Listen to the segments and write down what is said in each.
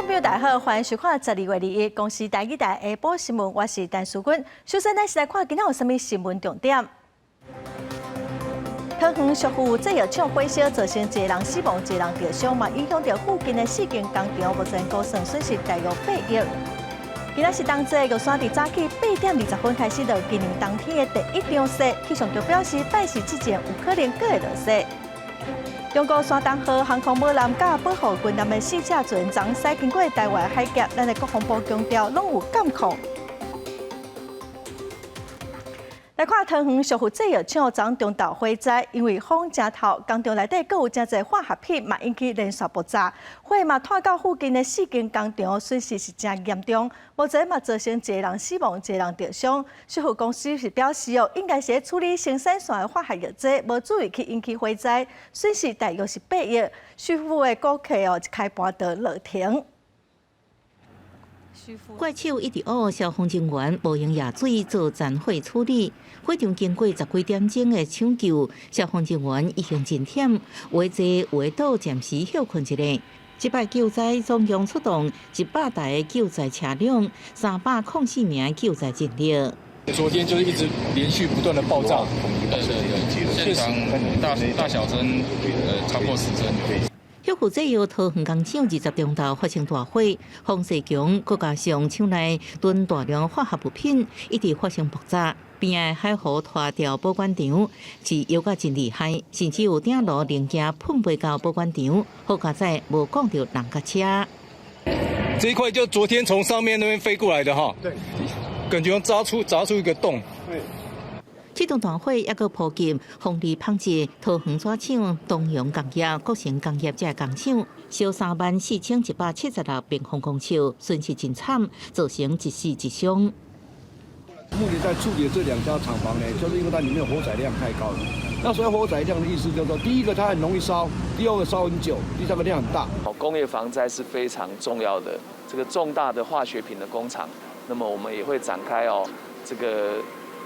朋友大家好，歡迎收看12月21公視台語台下晡新聞，我是陳淑君。首先，咱先來看今仔有啥物新聞重點。桃園淑富製藥廠火燒造成一個人死亡，一個人著傷，嘛影響著附近的四間工廠，目前估算損失大約8億。今仔是冬至，玉山佇早起8點20分開始落今年冬天的第一場雪。氣象局表示，拜四之前有可能閣會落雪。中國山東號航空母艦佮保護軍艦的四隻船昨駛經過臺灣海峽，咱的國防部強調攏有監控。來看桃園淑富製藥廠昨中晝火災，因為風誠透，工廠內底閣有誠濟化學品，嘛引起連續爆炸，火嘛湠到附近的四間工廠，損失是誠嚴重。目前嘛造成一個人死亡，一個人著傷。淑富公司是表示哦，應該是處理生產線的化學藥劑，無注意去引起火災，損失大約是8億。淑富的股價哦，一開盤就落停。怪手一直挖消防人員無閒舀水做殘火處理，火場經過十幾點鐘的搶救，消防人員已經真忝，有的坐有的倒，暫時歇睏一下。這擺救災總共出動100台救災車輛，304名救災人力。昨天就是一直連續不斷的爆炸，對對對，現場大大小聲，超過10聲。淑富製藥桃園工廠20中晝發生大火，封鎖牆閣加上廠內囤大量化學物品，一直發生爆炸。邊仔海河拖掉保管場，是燒甲真厲害，甚至有鼎爐零件噴飛到保管場，好佳哉無摃著人佮車。這一塊就昨天從上面那邊飛過來的哈，對，感覺砸出一個洞。對。這場大火猶閣波及豐利紡織、桃園紙廠、東陽工業、國成工業這工廠，燒34,176平方公尺，損失真慘，造成一死一傷。目前在處理的這兩家廠房呢，就是因為它裡面火載量太高了。那所謂火載量的意思就是說，第一個它很容易燒，第二個燒很久，第三個量很大。工業防災是非常重要的，這個重大的化學品的工廠，那麼我們也會展開哦，這個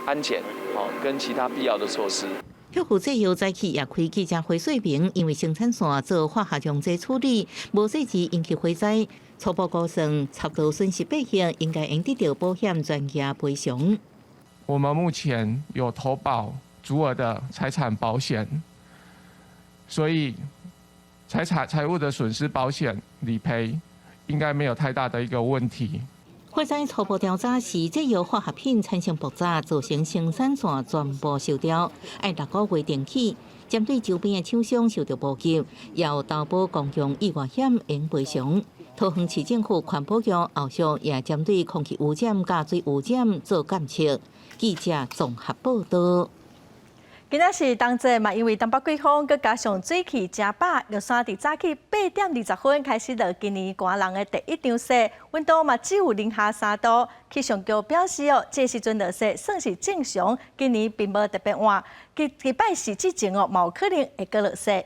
安檢，哦，跟其他必要的措施。淑富製藥早起也開記者會說明，因為生產線做化學溶劑處理，無細緻引起火災，初步估算差不多損失8億，應該會得到保險專家賠償。我們目前有投保足額的財產保險，所以財產財務的損失保險理賠應該沒有太大的一個問題。火災初步調查是製藥化學品產生爆炸，造成生產線全部燒掉，愛6個月停起。針對周邊的廠商受著波及，也有投保公共意外險應賠償。桃園市政府環保局後續也針對空氣污染佮水污染做監測。記者綜合報道。今仔是冬至嘛，因為東北季風，閣加上水汽誠飽，玉山佇早起8點20分開始落今年寒人的第一場雪，溫度嘛只有零下3度。氣象局表示哦，這時陣落雪算是正常，今年並無特別晚。佇拜四之前哦，嘛有可能會閣落雪。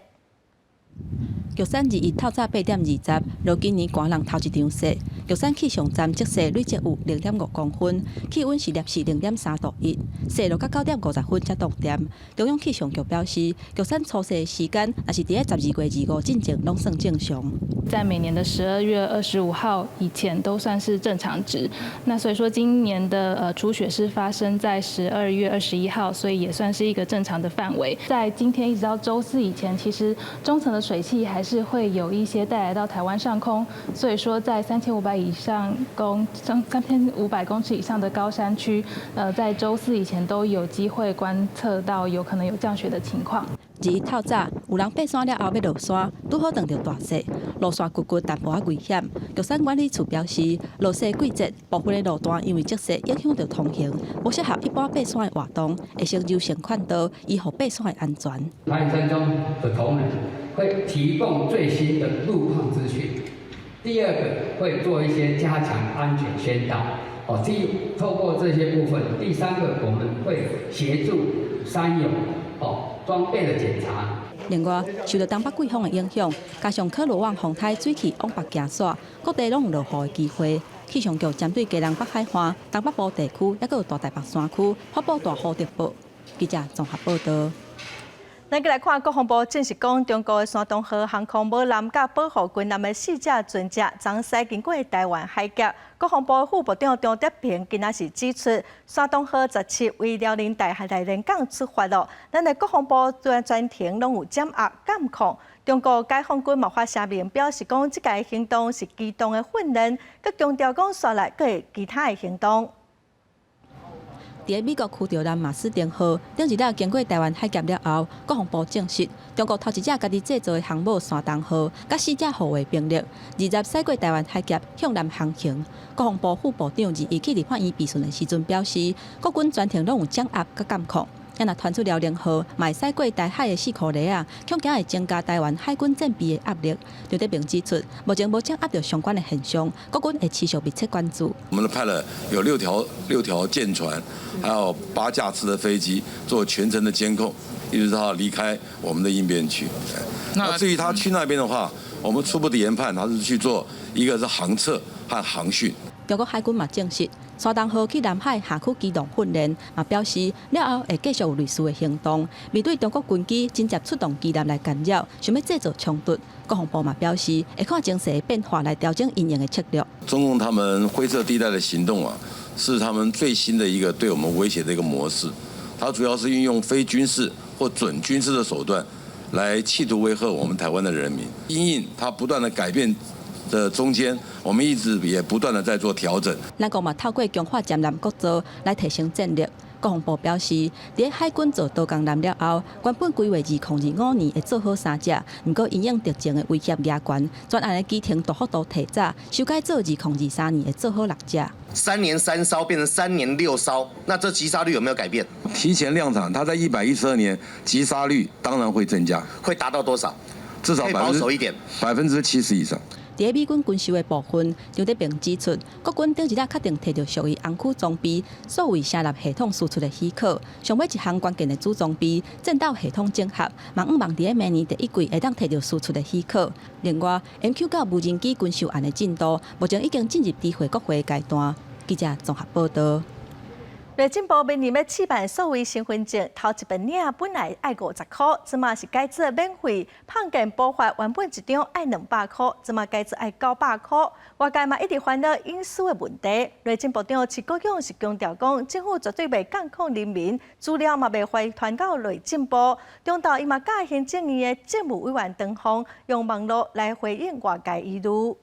玉山21透早8點20，落今年寒人頭一場雪。玉山氣象站積雪累積有0.5公分，氣溫是攝氏0.3度1，雪落到9點50分才凍點。中央氣象局表示，玉山初雪的時間若是佇咧12月25進前，攏算正常。在每年的12月25號以前都算是正常值。那所以說今年的初雪是發生在12月21號，所以也算是一個正常的範圍。在今天一直到週四以前，其實中層的水汽還是會有一些帶來到台灣上空，所以說在3500公尺以上的高山區，在週四以前都有機會觀測到有可能有降雪的情況。21透早，有人爬山了後欲落山，拄好碰著大雪，路線滑滑，淡薄仔危險。玉山管理處表示，落雪季節部分的路段因為積雪影響著通行，無適合一般爬山的活動，會先優先勸導，以護爬山的安全。華山山莊的同仁會提供最新的路況資訊。第二個會做一些加強安全宣導。哦，透過這些部分。第三個，我們會協助山友哦裝備的檢查。另外，受著東北季風的影響，加上可羅網風颱水汽往北行徙，各地攏有落雨的機會。氣象局針對基隆北海岸、東北部地區，猶閣有大台北山區發布大雨特報。記者綜合報道。咱閣來看國防部證實講，中國的山東號航空母艦佮保護軍艦的四隻船隻，昨昏經過臺灣海峽。國防部副部長張德平今仔是指出，山東號17為遼寧大大連港出發囉。咱的國防部全全程攏有掌握監控。中國解放軍嘛發聲明表示講，這个行動是機動的訓練，閣強調講，紲來閣會其他的行動。佇美國驅逐艦馬斯丁號頂一日經過臺灣海峽了後，國防部證實，中國頭一隻家己製造的航母山東號，佮四隻護衛兵力，20駛過臺灣海峽向南航行。國防部副部長21去立法院備詢的時陣表示，國軍全程攏有掌握佮監控。若傳出遼寧號嘛會駛過台海的四箍犁仔，恐驚會增加臺灣海軍戰備的壓力。張德平指出，目前無掌握著相關的現象，國軍會持續密切關注。我們派了有六條艦船，還有八架次的飛機做全程的監控，一直到離開我們的應變區。那至於他去那邊的話，我們初步的研判，他是去做一個是航測和航訓。中國海軍嘛證實，山東號去南海轄區機動訓練，嘛表示了後會繼續有類似的行動。面對中國軍機緊接出動機艦來干擾，想欲製造衝突，國防部嘛表示會看情勢的變化來調整因應的策略。中共他們灰色地帶的行動啊，是他們最新的一個對我們威脅的一個模式。它主要是運用非軍事或準軍事的手段，來企圖威嚇我們台灣的人民。因應它不斷的改變的中間，我們一直也不斷的在做調整。咱國嘛透過強化艦艦國造來提升戰力。國防部表示，佇海軍造刀工艦了後，原本規劃2025年會做好三隻，毋過因應敵情的威脅加懸，專案的期程大幅度提早，修改做2023年會做好六隻。 3年3艘變成3年6艘，那這擊殺率有沒有改變？提前量產，它在112年擊殺率當然會增加，會達到多少？至少保守一點，70%以上。佇美軍軍售的部分，張德平指出，國軍頂一日確定提著屬於紅區裝備數位聲納系統輸出的許可，上尾一項關鍵的主裝備戰鬥系統整合，嘛向望佇明年第一季會當提著輸出的許可。另外，MQ-9無人機軍售案的進度，目前已經進入知會國會階段。記者綜合報道。內政部明年欲試辦數位身份證，頭一遍領本來愛50箍，這馬是改做免費。胖健保法原本一張愛200箍，這馬改做愛900箍。外界嘛一直煩惱隱私的問題。內政部長徐國勇是強調講，政府絕對袂監控人民，資料嘛袂回傳到內政部。中晝伊嘛佮行政院的政務委員陳峰用網路來回應外界疑慮。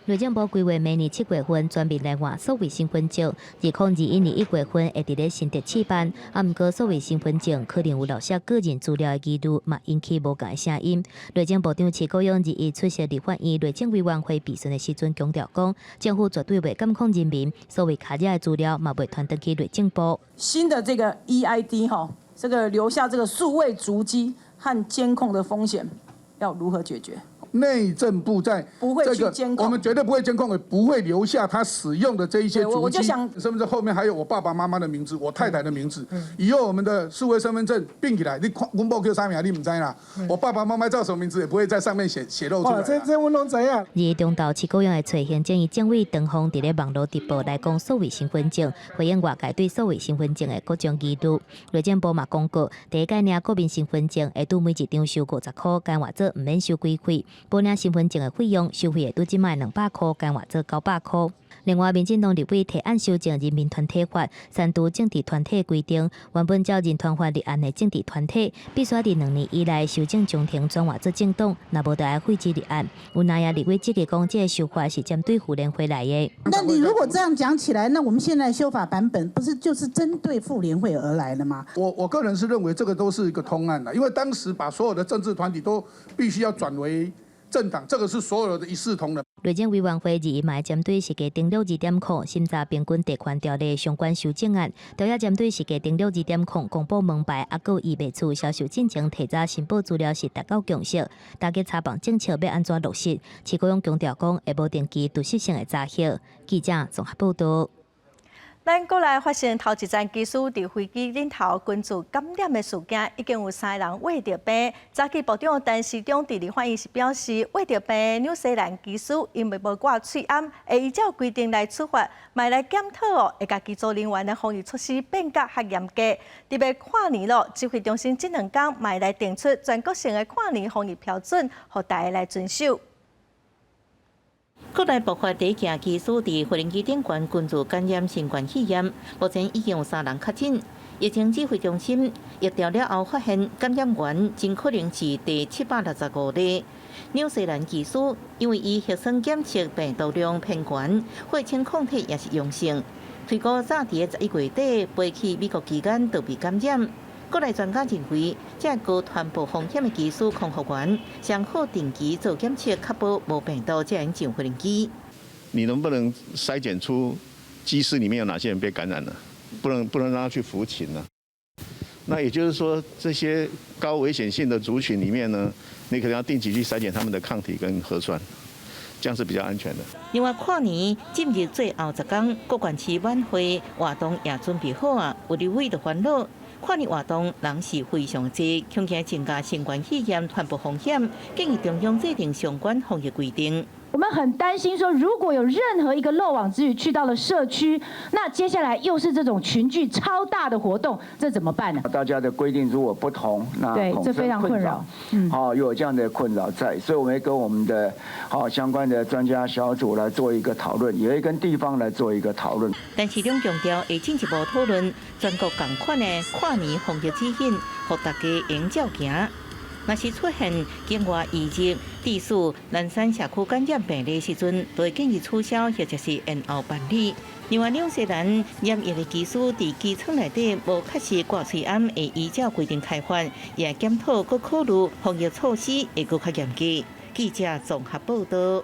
內政部規劃明年7月份全面來換數位身份證，2021年1月份會佇咧新竹試辦。啊，毋過數位身份證可能有漏洩個人資料的疑慮，嘛引起無仝的聲音。內政部長徐國勇21出席立法院內政委員會備詢的時陣，強調講，政府絕對袂監控人民，數位卡遮的資料嘛袂傳轉去內政部。新的這個 EID 哈，這個留下這個數位足跡和監控的風險，要如何解決？內政部在不會這個去監控我們絕對不會監控，也不會留下他使用的這一些足跡，身份證後面還有我爸爸媽媽的名字、我太太的名字。以後我們的數位身份證併起來，你看阮某叫啥名，你毋知啦。我爸爸媽媽叫什麼名字，也不會在上面寫寫露出來。這阮攏知影。而中晝徐國勇會揣行政院政委陳峰佇咧網路直播來講數位身份證，回應外界對數位身份證的各種疑慮。內政部嘛公告，第一屆領國民身份證會拄每一張收50箍，改換做毋免收規費。補領身份證的費用收費會拄這擺200箍，改換做900箍。另外，民進黨立委提案修正人民團體法，刪除政治團體規定，原本照人團法立案的政治團體，必須佇2年以內修正章程轉換做政黨，若無就愛廢止立案。有南亞立委質疑講，這个修法是針對婦聯會來的。那你如果這樣講起來，那我們現在修法版本不是就是針對婦聯會而來的嗎？我個人是認為這個都是一個通案啦，因為當時把所有的政治團體都必須要轉為政黨，這個是所有的一視同仁。內政委員會21嘛會針對實價登錄2.0審查平均地權條例相關修正案，除了針對實價登錄2.0公布門牌，抑閣有伊賣厝銷售進前提早申報資料是達到共識。打擊查房政策欲按怎落實？徐國勇強調講，會無定期突襲性的查核。記者綜合報道。咱國內發生頭一層機師佇飛機頂頭群聚感染的事件，已經有三個人穢著病。早起部長陳時中佇立法院時表示，穢著病的紐西蘭機師因為無掛喙罨，會依照規定來處罰，嘛來檢討哦，會共機組人員的防疫措施變甲較嚴格。特別跨年咯，指揮中心這兩工嘛來定出全國性的跨年防疫標準，予大家來遵守。國內爆發第一件機師佇飛行機頂懸群聚感染新冠肺炎，目前已經有三人確診。疫情指揮中心疫調了後發現，感染源真可能是第765例。紐西蘭機師因為伊核酸檢測病毒量偏懸，血清抗體也是陽性，推估早佇11月底飛去美國期間就被感染。國內專家認為，這高傳播風險的機師空服員，上好定期做檢測，確保無病毒才會上飛行機。你能不能篩檢出機師裡面有哪些人被感染了？不能讓他去服勤呢？那也就是說，這些高危險性的族群裡面呢，你可能要定期去篩檢他們的抗體跟核酸，這樣是比較安全的。另外，跨年進入最後10天，各縣市晚會活動也準備好啊，有立委就煩惱。跨年活動人是非常濟，恐驚增加新冠肺炎傳播風險，建議中央制定相關防疫規定。我們很擔心，說如果有任何一個漏網之魚去到了社區，那接下來又是這種群聚超大的活動，這怎麼辦呢？大家的規定如果不同，那對，這非常困擾。嗯，好，又有這樣的困擾在，所以我們會跟我們的好相關的專家小組來做一個討論，也會跟地方來做一個討論。陳時中強調，會進一步討論全國仝款的跨年防疫指引，予大家會照行。若是出現境外移入、地市南山社區感染病例時陣，就會建議取消或者是延後辦理。另外，紐西蘭染疫的機師佇機艙內底無確實掛喙罨，會依照規定開罰，也檢討閣考慮防疫措施會閣較嚴格。記者綜合報道。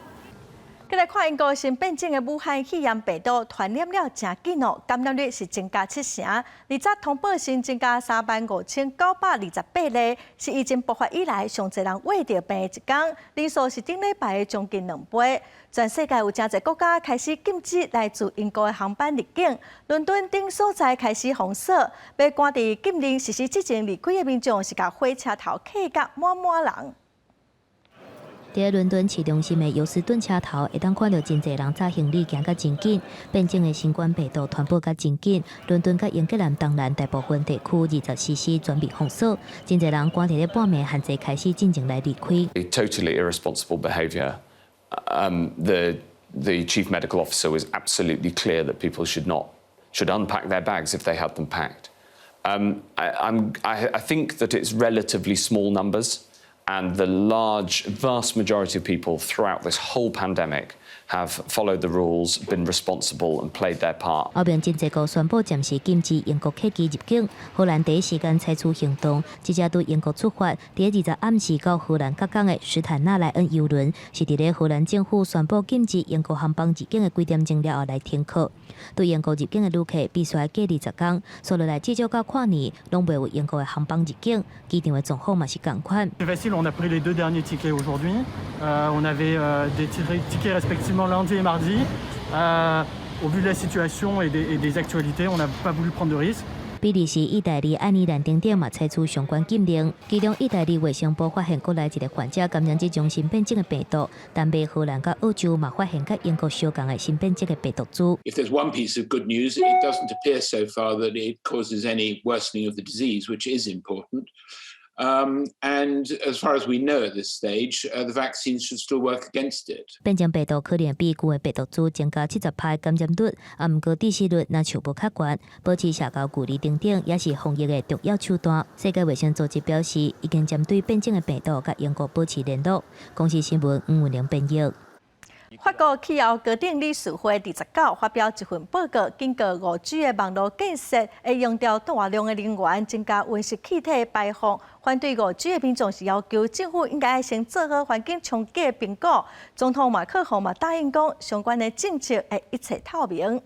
閣來看英國新變種的武漢肺炎病毒傳染了誠緊哦，感染率是增加七成。二十通報新增加35,928例，是疫情爆發以來上濟人穢著病的一工，人數是頂禮拜的將近兩倍。全世界有誠濟國家開始禁止來自英國的航班入境，倫敦等所在開始封鎖，欲趕佇禁令實施之前離開的民眾是共火車頭客甲滿滿人。佇倫敦市中心的尤斯頓車頭，會當看著真濟人紮行李行甲真緊，變種的新冠病毒傳播甲真緊。倫敦佮英格蘭東南大部分地區二十實施全面封鎖，真濟人趕佇咧半暝限制開始進前來離開。 Totally irresponsible behaviour. The chief medical officer was absolutely clear that people should not should unpack their bags if they had them packed. I think that it's relatively small numbers. And the large, vast majority of people throughout this whole pandemic have followed the rules, been responsible, and played their part. 歐盟真濟國宣布暫時禁止英國客機入境，荷蘭第一時間採取行動，這隻對英國出發，佇20暗時到荷蘭各港的斯坦納萊恩郵輪，是佇咧荷蘭政府宣布禁止英國航班入境的幾點鐘了後來停靠。對英國入境的旅客必須愛隔離10天，所以來至少到跨年攏袂有英國的航班入境，機場的狀況嘛是仝款。 C'est facile, on a pris les deux derniers tickets aujourd'hui. On avait des tickets respectivement lundi et mardi. Au vu de la situation et des actualités, on n'a pas voulu prendre de risques. 比利時、意大利、愛爾蘭等等嘛採取相關禁令，其中意大利衛生部發現國內一個患者感染這種新變種的病毒，丹麥、荷蘭佮澳洲嘛發現佮英國相仝的新變種的病毒株。 If there's one piece of good news, it doesn't appear so far that it causes any worsening of the disease, which is important. And as far as we know at this stage, the vaccines should still work against it. 變種病毒可能比舊的病毒株增加70%感染率，啊，毋過致死率若像無較懸。保持社交距離等等，也是防疫的重要手段。世界衛生組織表示，已經針對變種的病毒佮英國保持聯絡。公視新聞吳文玲編譯。法國氣候高等理事會29發表一份報告，警告5G 的網路建設會用掉大量的能源，增加溫室氣體排放。反對5G 的民眾是要求政府應該先做好環境衝擊的評估。總統馬克宏嘛答應講，相關的政策會一切透明。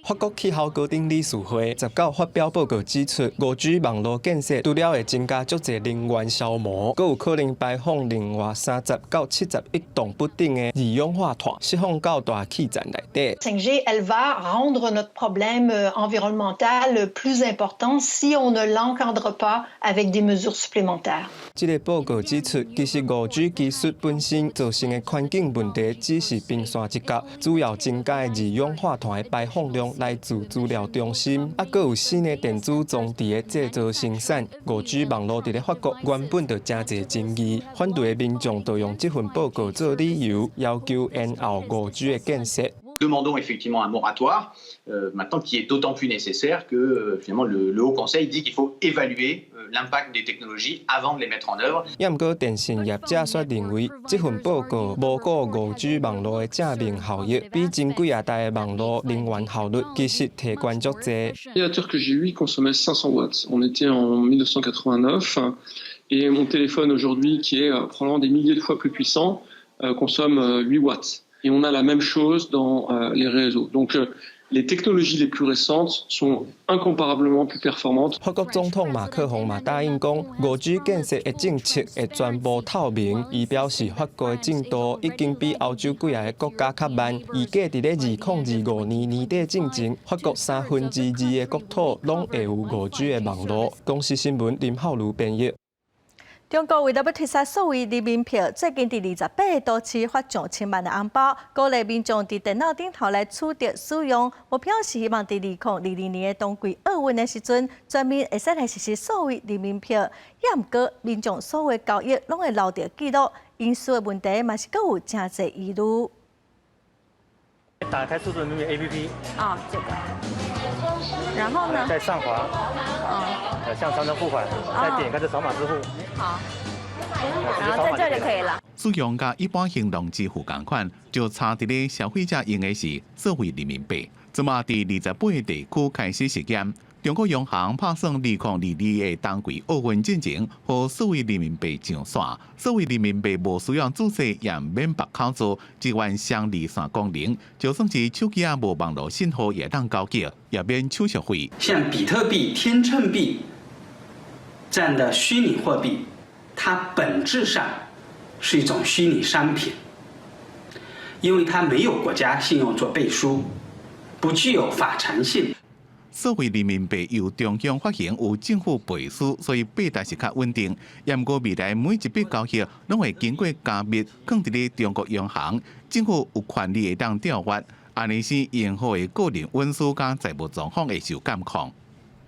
法國氣候高等理事會19發表報告指出，5G 網路建設除了會增加足濟能源消耗，閣有可能排放另外30到71噸不等的二氧化碳，釋放到大氣層內底。 5G, elle va rendre notre problème environnemental plus important si on ne l'encadre pas avec des mesures supplémentaires. 這个報告指出，其實5G 技術本身造成的環境問題只是冰山一角，主要增加的二氧化碳的排放量來自資料中心，猶閣有新的電子裝置的製造生產。5G 網路佇咧法國原本就誠濟爭議，反對的民眾就用這份報告做理由，要求延後5G 的建設。 Demandons effectivement un moratoire, maintenant qui est d'autant plus nécessaire que finalement le Haut Conseil dit qu'il faut évaluer l'impact des technologies avant de les mettre en œuvre. 毋過電信業者卻認為，這份報告無顧5G 網路的正面效益，比前幾仔代的網路能源效率其實提懸足濟。 L'ordinateur que j'ai eu consommait 500 watts. On était en 1989 et mon téléphone aujourd'hui, qui est probablement des milliers de fois plus puissant, consomme 8 watts. Et on a la même chose dans les réseaux. Donc les technologies les plus récentes sont incomparablement plus performantes. 法國總統馬克宏嘛答應講，5G 建設的政策會全部透明。伊表示，法國的進度已經比歐洲幾仔个國家較慢。預計佇咧2025年年底進前，法國2/3的國土攏會有5G 的網路。公視新聞林浩如編譯。中國為了欲推銷數位人民幣，最近佇28个都市發上千萬的紅包，鼓勵民眾佇電腦頂頭來取得使用。目標是希望佇2022年的冬季奧運的時陣，全面會使來實施數位人民幣。也毋過，民眾所有交易攏會留著記錄，隱私的問題嘛是閣有誠濟疑慮。打開數字人民幣 APP。啊，這個。然後呢？再上滑。向商城付款，再點開這掃碼支付。好。然後在這就可以了。使用佮一般行動支付仝款，就差佇咧消費者用的是數位人民幣。這馬佇28个地區開始實驗，中國央行拍算2022的冬季奧運進前，予數位人民幣上線。數位人民幣無需要註冊，也免縛口座，支援雙離線功能，就算是手機仔無網路信號也當交易，也免手續費。像比特幣、天秤幣這樣的虛擬貨幣，它本質上是一種虛擬商品，因為它沒有國家信用做背書，不具有法償性。數位人民幣由中央發行，有政府背書，所以幣值是較穩定。毋過未來每一筆交易攏會經過加密，囥佇咧中國央行，政府有權利會當調閱，按呢使用戶的個人隱私佮財務狀況會受監控。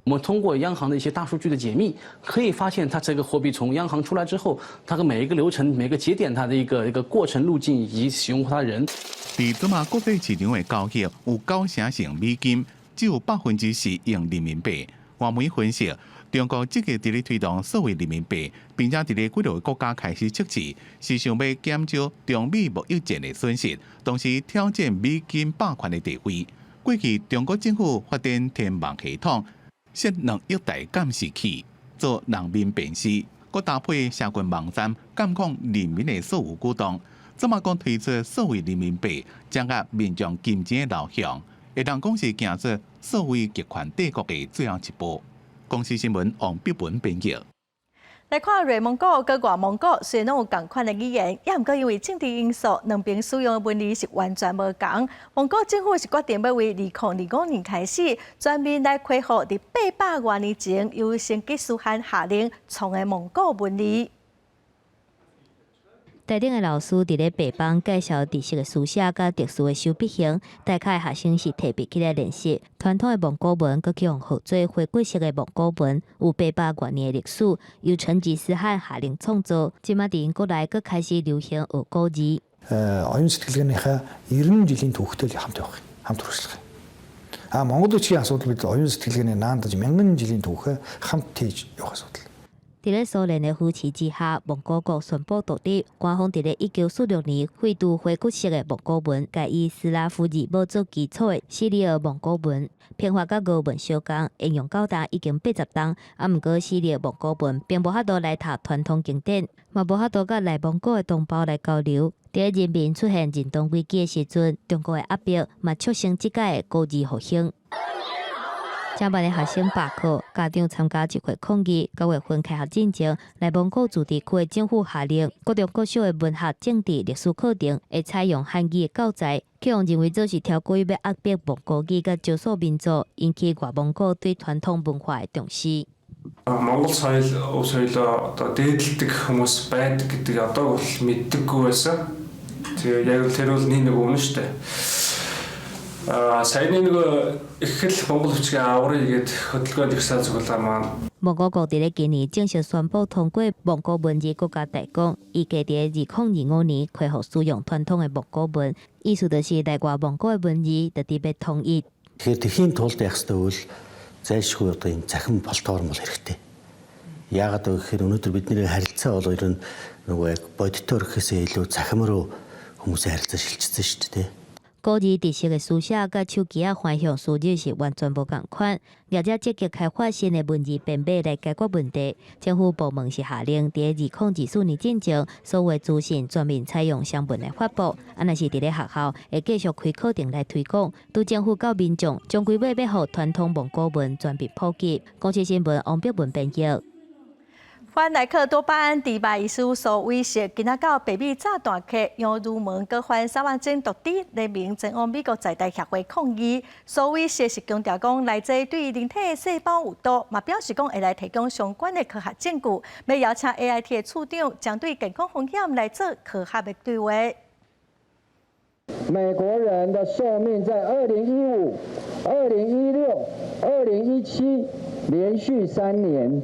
我們通過央行的一些大數據的解密，可以發現它這個貨幣從央行出來之後，它的每一個流程、每個節點，它的一個過程路徑以及使用它的人。佇這馬國際市場的交易有9成美金，只有4%用人民幣。外媒分析，中國積極佇咧推動數位人民幣，並且佇咧幾个國家開始測試，是想欲減少中美貿易戰的損失，同時挑戰美金霸權的地位。過去中國政府發展天網系統，設2億台監視器做人面辨識，閣搭配社群網站監控人民的所有舉動。這馬講推出數位人民幣，掌握民眾金錢的流向，會當講是行出數位極權帝國的最後一步。公視新聞王碧文編譯。來看內蒙古佮外蒙古，雖然攏有仝款的語言，也毋過因為政治因素，兩邊使用的文字是完全無仝。蒙古政府是決定欲為2025年開始全面來恢復佇800外年前由成吉思汗下令創的蒙古文字。台頂的老師佇咧白板介紹知識的書寫佮特殊的手筆型，台下的學生是提筆起來練習。傳統的蒙古文閣去予號做回鶻式的蒙古文，有800外年的歷史，由成吉思汗下令創造。這馬佇𪜶國內閣開始流行學古字。 Оюун сэтгэлгээнийхээ 90 жилийн түүхтэй л хамт явах, хамт үргэлжлэх. А Монгол бичгийн асуудал бид оюун сэтгэлгээний наандаж мянган жилийн түүхээ хамт хийж явах асуудал. 佇咧蘇聯的扶持之下，蒙古國宣布獨立。官方佇咧1946年廢除回鶻式的蒙古文，改以斯拉夫字母做基礎的西里爾蒙古文。拼法佮俄文相仝，沿用到今已經80冬。啊，毋過西里爾蒙古文並無法度來讀傳統經典，嘛無法度佮內蒙古的同胞來交流。佇咧人民出現認同危機的時陣，中國的壓迫嘛促成這擺的古字復興。正班的學生罷課，家長參加集會抗議。9月份開學進前，內蒙古自治區的政府下令，各中國小的文學、政治、歷史課程會採用漢語的教材，予人認為這是挑故意欲壓迫蒙古語佮少數民族，引起外蒙古對傳統文化的重視。 Монгол соёл өв соёлоо одоо дээдэлдэг хүмүүс байдаг гэдэг одоо бол мэддэггүй байсан. Тэгээ яг л тэр бол нэг өмнө шүү дээ. Аа саяны нөгөө их л монгол бичгийн аврыг гээд хөдөлгөөнд их сайн цуглаа маань 蒙古國佇咧今年正式宣布通過蒙古文字國家大綱，預計佇2025年恢復使用傳統的蒙古文，意思就是內外蒙古的文字就特別統一。 Тэгэхээр тэгэхийн тулд яах ёстой вэ? Зайлшгүй одоо энэ цахим платформ бол хэрэгтэй. Яагаад вэ гэхээр өнөөдөр бидний харилцаа бол ер нь нөгөө яг бодитоор гэхээсээ илүү цахим руу хүмүүсийн харилцаа шилжчихсэн шүү дээ. 古字知識的書寫佮手機仔橫向輸入是完全無仝款，業者積極開發新的文字編碼來解決問題。政府部門是下令，佇2024年進前，所有資訊全面採用雙文來發布。啊，若是佇咧學校會繼續開課程來推廣，對政府到民眾，終歸欲欲予傳統蒙古文全面普及。公視新聞王碧文編譯。反萊克多巴胺豬肉醫師蘇偉錫，今仔到北美炸彈客楊如門，閣犯三萬種毒豬聯名前往美國在台協會抗議。蘇偉錫是強調講，萊劑對人體的細胞有毒，嘛表示講會來提供相關的科學證據，欲邀請 AIT 的處長，針對健康風險來做科學的對話。美國人的壽命在2015、2016、2017連續3年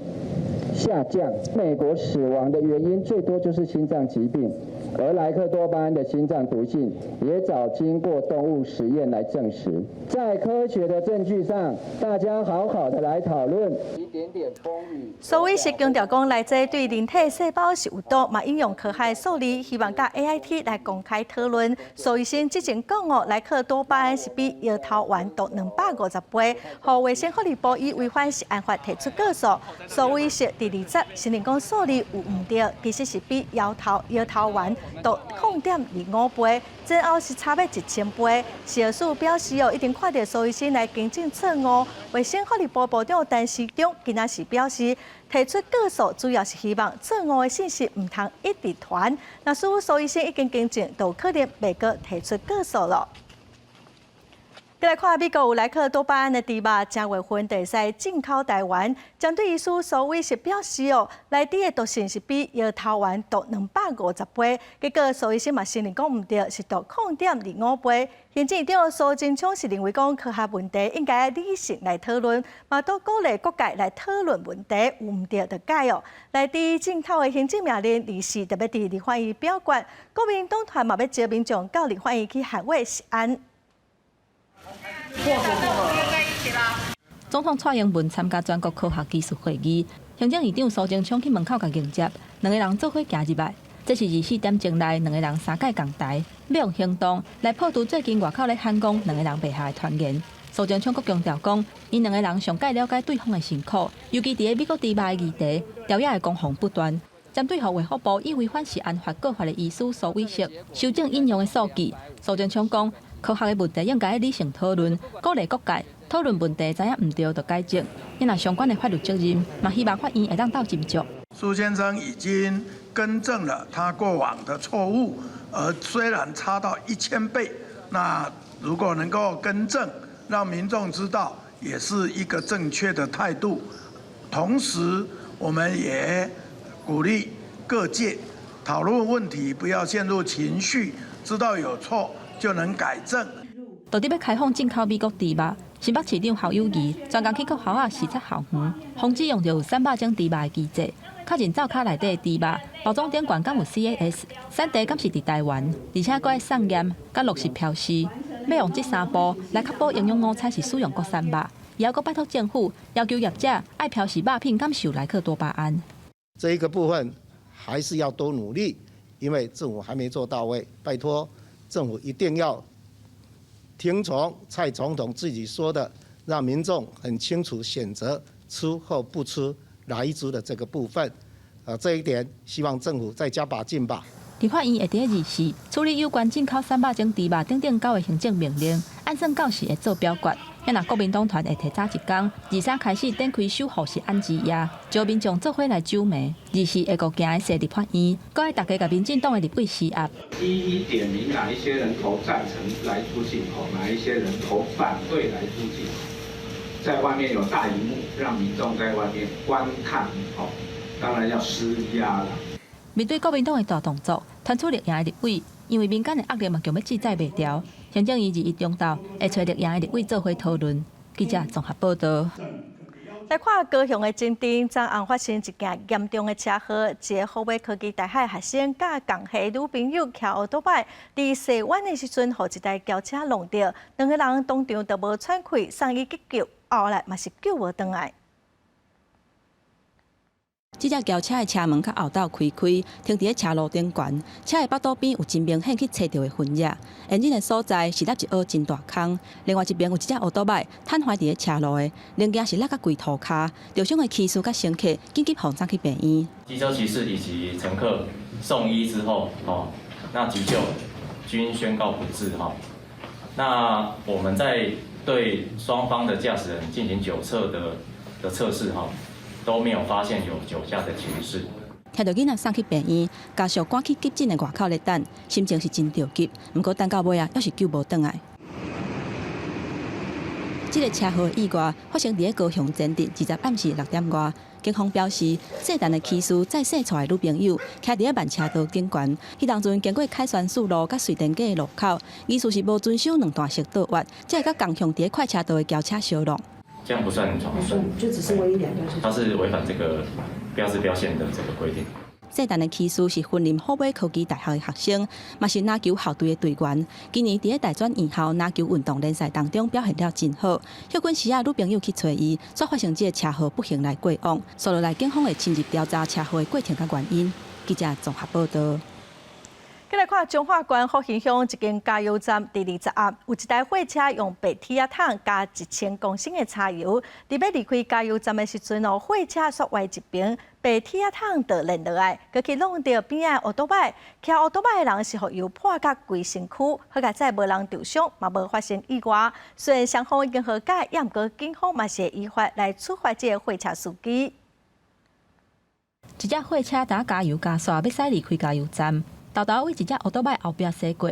下降。美國死亡的原因最多就是心臟疾病，而萊克多巴胺的心臟毒性也早經過動物實驗來證實。在科學的證據上，大家好好的來討論。一點點風雨。蘇偉錫強調講，萊劑對人體細胞是有毒，嘛引用科學數字，希望佮 AIT 來公開討論。蘇醫生之前講哦，萊克多巴胺是比搖頭丸毒250倍，予衛生福利部以違反食安法提出告訴。蘇偉錫佇20承認講數字有毋對，其實是比搖頭搖頭丸毒0.25倍，前後是差欲1000倍。食藥署表示哦，已經看著蘇醫生來更正錯誤。衛生福利部部長陳時中今仔是表示，提出告訴主要是希望錯誤的信息毋通一直傳。若是蘇醫生已經更正，就可能袂閣提出告訴了。閣來看美國有萊克多巴胺的豬肉，正月份就會使進口台灣。針對醫師蘇偉錫表示哦，萊豬的毒性是比搖頭丸毒250倍。結果蘇醫生嘛承認講毋對，是毒0.25倍。行政院長蘇貞昌是認為講科學問題應該理性來討論，嘛都鼓勵各界來討論問題，有毋對就改哦。萊豬進口的行政命令，24特別佇立法院表決，國民黨團嘛欲召民眾到立法院去捍衛食安。總統蔡英文參加全國科學技術會議，行政院長蘇貞昌去門口共迎接，兩个人做伙行入來。這是24點鐘內兩个人三擺仝台，欲用行動來破除最近外口咧喊講兩个人袂合的傳言。蘇貞昌閣強調講，𪜶兩个人上蓋了解對方的辛苦，尤其佇咧美國豬肉的議題，朝野的攻防不斷。針對予衛福部以違反食安法告發的醫師蘇偉錫修正引用的數據，蘇貞昌講，科學的問題應該理性討論，鼓勵各界討論問題，知影毋對就改正。伊若相關的法律責任，嘛希望法院會當鬥斟酌。蘇先生已經更正了他過往的錯誤，而雖然差到1000倍，那如果能夠更正，讓民眾知道，也是一個正確的態度。同時，我們也鼓勵各界討論問題，不要陷入情緒，知道有錯就能改正。到底欲開放進口美國豬肉？新北市長侯友宜專工去閣猴仔視察校園，防止用著300種豬肉的機制，確認灶跤內底的豬肉包裝頂懸敢有 CAS，產地敢是佇台灣，而且閣愛送驗，佮落實標示，欲用這三步來確保營養午餐是使用國產肉。伊猶閣拜託政府要求業者愛標示肉品敢是有萊克多巴胺。這一個部分還是要多努力，因為政府還沒做到位，拜託政府一定要聽從蔡總統自己說的，讓民眾很清楚選擇吃或不吃萊豬的這個部分。啊，這一點希望政府再加把勁吧。立法院會佇24處理有關進口300種豬肉等等九個行政命令，按算到時會做表決。若國民黨團會提早一工，23開始展開守護食安之夜，招民眾做伙來守暝。24會閣行去立法院，閣愛大家共民進黨的立委施壓。一一點明哪一些人投贊成來出鏡頭，哪一些人投反對來出鏡。在外面有大螢幕，讓民眾在外面觀看，哦，當然要施壓啦。面對國民黨的大動作，團主力營的立委，因為民間的壓力嘛，強欲志在袂牢。行政院21中晝會揣綠營的立委做伙討論。記者綜合報道。來看高雄的前鎮，昨昏發生一件嚴重的車禍，一个虎尾科技大學學生佮仝系女朋友騎歐多擺，佇洗彎的時陣，予一台轎車挵著，兩個人當場就無喘氣，送醫急救，後來嘛是救無轉來。這隻轎車的車門較後斗開開，停佇咧車路頂懸，車的腹肚邊有真明顯去切著的痕跡。緣的所在是落一凹真大空，另外一邊有一隻歐多擺癱瘓佇咧車路的，零件是落甲規塗跤，受傷的騎士佮乘客緊急予送去病院。機車騎士以及乘客送醫之後，哦，那急救均宣告不治，哈。那我們在對雙方的駕駛人進行酒測的測試，哈。都沒有發現有酒駕的情勢。聽著囡仔送去病院，家屬趕去急診的外口咧等，心情是真著急。毋過等到尾啊，猶是救無轉來。這个車禍意外發生佇咧高雄前鎮20暗時6點外。警方表示，細陳的騎士載細蔡的女朋友，騎佇咧慢車道頂懸，彼當陣經過凱旋四路佮瑞典街的路口，疑似是無遵守兩段式倒彎，才會佮仝向佇咧快車道的轎車相挵。這樣不算闖紅燈，就只是違兩段。他是違反這個標誌標線的這個規定。細陳的騎士是雲林虎尾科技大學的學生，嘛是籃球校隊的隊員。今年佇咧大專院校籃球運動聯賽當中表現了真好。歇睏時仔，女朋友去揣伊，煞發生這个車禍，不幸來過往。接落來，警方會深入調查車禍的過程佮原因。記者綜合報道。再來看彰化縣福興鄉一間加油站，佇20暗有一台貨車用白鐵仔桶加1000公升的柴油，佇欲離開加油站的時陣哦，貨車煞歪一邊，白鐵仔桶就連落來，閣去挵著邊仔歐多擺，騎歐多擺的人是予油潑甲規身軀，好佳哉無人受傷，嘛無發生意外。雖然雙方已經和解，也毋過警方嘛是會依法來處罰這個貨車司機。一隻貨車佇加油加煞，欲駛離開加油站。沓沓對一隻歐多擺後壁駛過，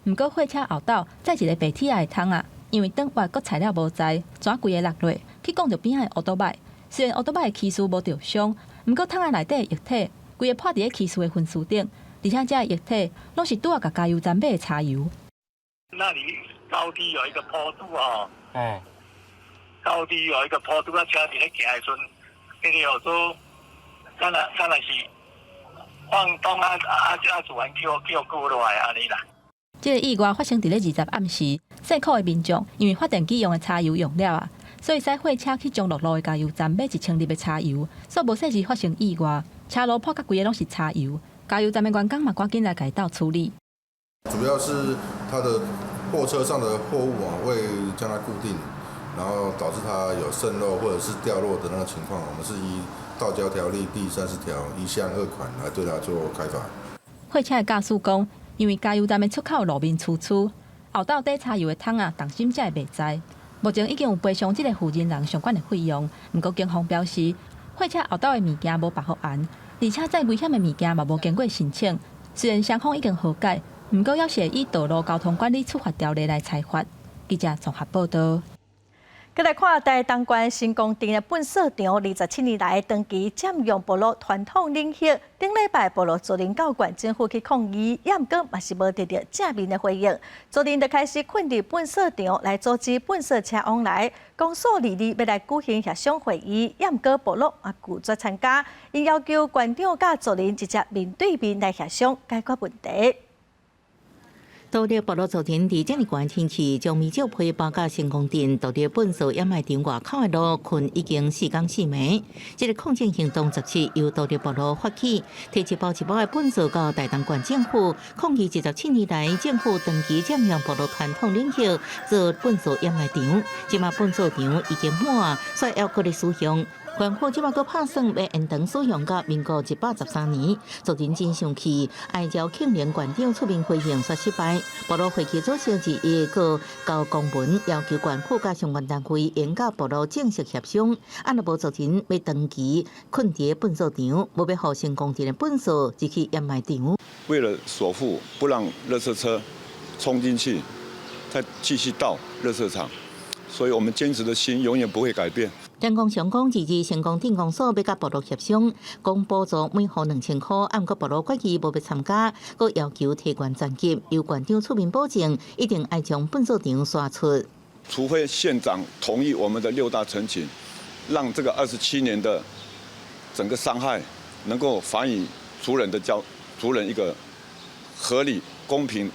毋過貨車後斗載一个白鐵仔的桶仔，因為轉彎閣材料無在，怎規个落落去摃著邊仔的歐多擺。雖然歐多擺的騎士無著傷，毋過桶仔內底的液體規个潑佇咧騎士的身軀頂，而且這个液體攏是拄仔共加油站買的柴油。那裡高低有一個坡度哦，高低有一個坡度，啊車佇咧行的時陣，彼個叫做，敢若敢若是。放東啊啊啊！自然叫叫過落來按呢啦。這个意外發生佇咧20暗時，姓柯的民眾因為發電機用的柴油用了啊，所以駛貨車去中樂路的加油站買1000粒的柴油，煞無細緻發生意外，車路潑甲規个攏是柴油，加油站的員工嘛趕緊來共𪜶鬥處理。主要是他的貨車上的貨物啊，未將它固定，然後導致它有滲漏或者是掉落的那個情況，我們是依道交條例第30條1項2款來對它做開罰。貨車的駕駛講，因為加油站的出口路面粗粗，後斗底柴油的桶仔，重心才會袂在。目前已經有賠償這個負責人相關的費用，毋過警方表示，貨車後斗的物件無綁護絚，而且載危險的物件嘛無經過申請。雖然雙方已經和解，毋過猶是會以道路交通管理處罰條例來裁罰。記者綜合報道。閣來看台東縣新光鎮的糞埽場，27年來長期佔用部落傳統領域。頂禮拜部落族人到縣政府去抗議，也毋過嘛是無得著正面的回應。族人就開始睏佇糞埽場來阻止糞埽車往來，公所22欲來舉行協商會議，也毋過部落嘛拒絕參加，𪜶要求縣長佮族人直接面對面來協商解決問題。獨立部落族人佇遮爾懸天氣，將米酒批搬到新光鎮獨立糞埽掩埋場外口的路，睏已經4工4暝。這个抗爭行動17由獨立部落發起，提一包一包的糞埽到台東縣政府抗議27年來政府長期佔用部落傳統領域做糞埽掩埋場，這馬糞埽場已經滿，所以猶閣咧使用。縣府這擺閣拍算欲延長使用到民國113年，族人真生氣，哀召慶齡縣長出面回應，煞失敗。部落會議組織二一個交公文要求縣府佮相關單位應佮部落正式協商，啊若無族人欲長期睏佇糞掃場，無欲予成功鎮的糞掃入去掩埋場。為了守護，不讓垃圾車衝進去，再繼續倒垃圾場，所以我們堅持的心永遠不會改變。田公常講，自治成功鎮公所欲佮部落協商，講補助每戶2000箍，啊毋過部落決議無欲參加，閣要求提懸層級，由縣長出面保證，一定愛將糞掃場徙出。除非縣長同意我們的六大陳情，讓這個27年的整個傷害能夠還予族人的交族人一個合理公平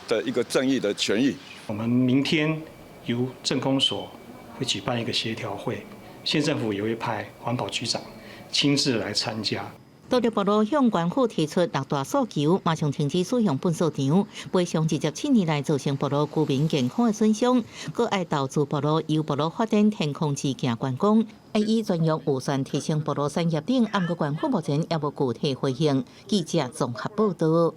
的一個正義的權益。我們明天由鎮公所會舉辦一個協調會，縣政府也會派環保局長親自來參加。多德部落向縣府提出六大訴求，馬上停止使用糞掃場，賠償27年來造成部落居民健康的損傷，閣愛投資部落由部落發展天空之鏡觀光，愛以專用預算提升部落產業等，毋過縣府目前猶無具體回應。記者綜合報道。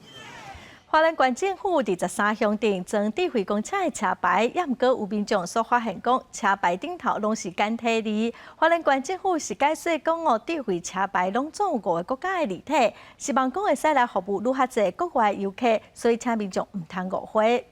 花蓮縣政府佇13鄉鎮裝智慧公車的車牌，也毋過有民眾所發現講，車牌頂頭攏是簡體字。花蓮縣政府是解釋講哦，智慧車牌攏總有五个國家的字體，希望講會使來服務愈較濟國外遊客，所以請民眾毋通誤會。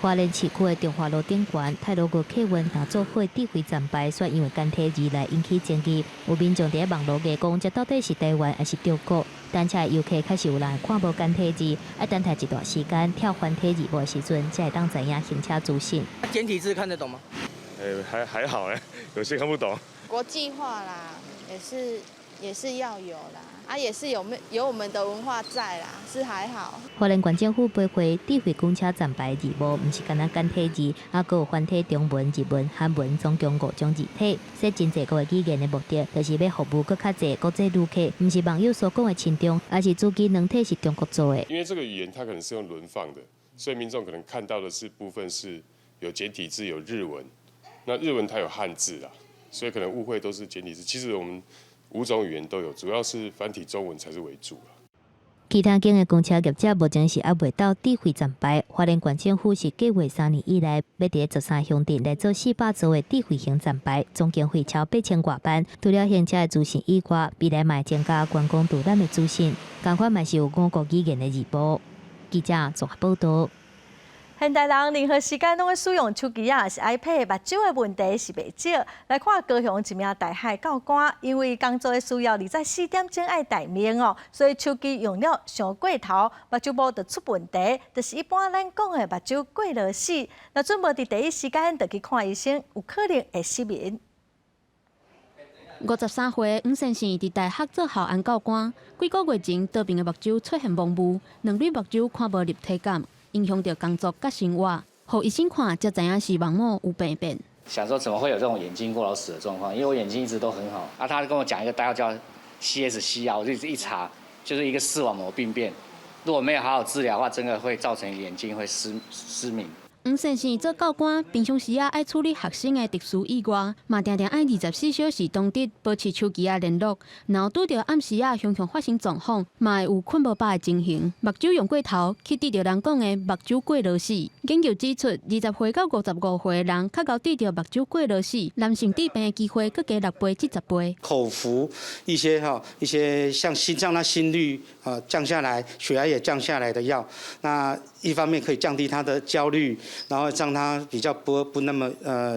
花蓮市區的中華路頂懸，太魯閣客運若做伙智慧站牌，煞因為簡體字來引起爭議。有民眾佇網路上講，這到底是台灣還是中國？等車的遊客確實有人看無簡體字，愛等待一段時間跳繁體字幕的時陣，才會當知影行車資訊。簡體字看得懂嗎？還好哎，有些看不懂。國際化啦，也是要有啦，啊，也是有我們的文化在啦，是還好。花蓮縣政府駁回智慧公車站牌字幕，毋是干焦簡體字，猶閣有繁體中文、日文、韓文，總共五種字體。設真濟國的語言的目的，就是欲服務閣較濟國際旅客，毋是網友所講的親中，而是主機軟體是中國做的。因為這個語言它可能是用輪放的，所以民眾可能看到的是部分是有簡體字、有日文。那日文它有漢字啊，所以可能誤會都是簡體字。其實我們五種語言都有，主要是繁體中文才是為主。其他間的公車業者目前是猶未到智慧站牌。花蓮縣政府是計劃3年以內，欲佇13鄉鎮來做400座的智慧型站牌，總經費超8000外萬。除了行車的資訊以外，未來嘛會增加觀光導覽的資訊，仝款嘛是有五國語言的字幕。記者綜合報道。現代人任何時間攏會使用手機仔，抑是 iPad，目睭的問題是袂少。來看高雄一名大學教官，因為工作的需要，24點鐘愛待命哦，所以手機用了傷過頭，目睭毛就出問題，就是一般咱講的目睭過勞死。若準無佇第一時間就去看醫生，有可能會失明。53歲黃先生佇大學做校安教官，幾個月前，左邊的目睭出現模糊，兩對目睭看無立體感。影響著工作佮生活，予醫生看才知影是網膜有病變。想說怎麼會有這種眼睛過勞死的狀況？因為我眼睛一直都很好。啊，他跟我講一個代號叫 CSC 啊，我就一查，就是一個視網膜病變。如果沒有好好治療的話，真的會造成眼睛會失明。黃先生做教官，平常時仔愛處理學生的特殊意外，嘛定定愛24小時當值保持手機仔聯絡。若拄著暗時仔常常發生狀況，嘛會有睏無飽的情形。目睭用過頭，去得著人講的目睭過勞死。研究指出，20歲到55歲的人，較𠢕得著目睭過勞死，男性得病的機會閣加6倍至10倍。口服一些哈，一些像心臟那心率啊降下來，血壓也降下來的藥，那一方面可以降低他的焦慮。然後讓他比較不那麼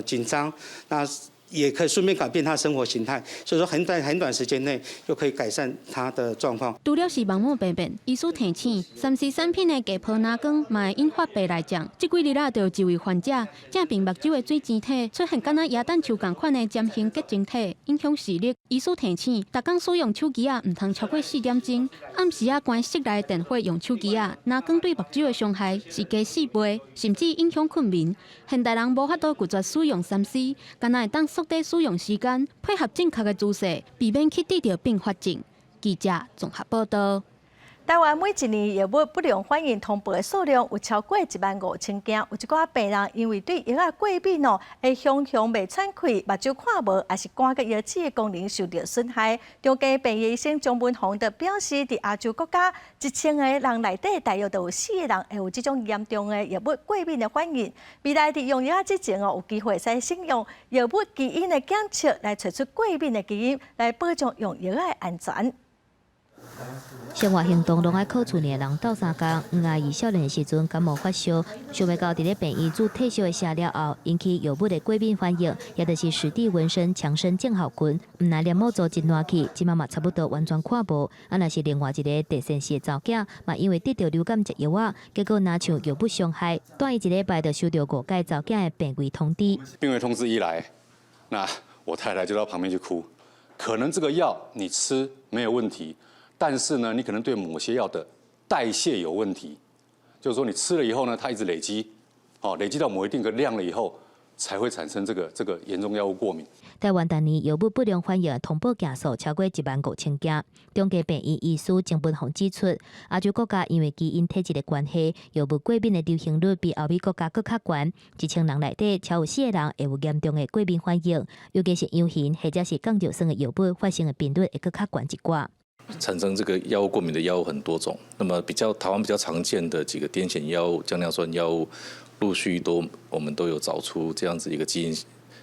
緊張，那也可以順便改變他生活形態，所以說很短很短時間內就可以改善他的狀況。除了是網膜病變，醫師提醒，3C 產品的低波藍光嘛會引發白內障。這幾日仔就有一位患者，正邊目睭的水晶體出現敢若椰蛋樹仝款的尖形結晶體，影響視力。醫師提醒，逐工使用手機仔毋通超過4點鐘，暗時仔關室內電火用手機仔，藍光對目睭的傷害是加4倍，甚至影響睏眠。現代人無法度拒絕使用3C，敢若會當縮短使用時間，配合正確的姿勢，避免去得著併發症。記者綜合報道。台灣每一年藥物不良反應通報的數量有超過1萬5千件，有一寡病人因為對藥仔過敏哦，會雄雄袂喘氣、目睭看無，抑是肝佮腰子的功能受到損害。長庚病院醫生鍾文宏就表示，佇亞洲國家，1000個人內底大約就有四個人會有這種嚴重的藥物過敏的反應。未來佇用藥之前哦，有機會會使使用藥物基因的檢測來揣出過敏的基因，來保障用藥的安全。生活行動攏愛靠厝內的人鬥相共。吳阿姨少年的時陣感冒發燒，想袂到佇咧病院注退燒的射了後，引起藥物的過敏反應，也就是史蒂文森強生症候群。毋但黏膜組織爛去，這馬嘛差不多完全看無。啊，若是另外一个第三世的查某囝，嘛因為得著流感食藥仔，結果若像藥物傷害，短伊一禮拜就收著五擺查某囝的病危通知。病危通知一來，那我太太就到旁邊去哭。可能這個藥你吃沒有問題。但是呢，你可能對某些藥的代謝有問題，就是說你吃了以後呢，它一直累積，哦，累積到某一定個量了以後，才會產生這個嚴重藥物過敏。台灣逐年藥物不良反應通報件數超過1萬5千件。長庚病院醫師鄭文宏指出，亞洲國家因為基因體質的關係，藥物過敏的流行率比歐美國家閣較懸。1000人內底，超有四個人會有嚴重的過敏反應，尤其是養魚或者是降尿酸的藥物發生的頻率會閣較懸一寡。產生這個藥物過敏的藥物很多種，那麼比較台灣比較常見的幾個癲癇藥物、降尿酸藥物，陸續都我們都有找出這樣子一個基因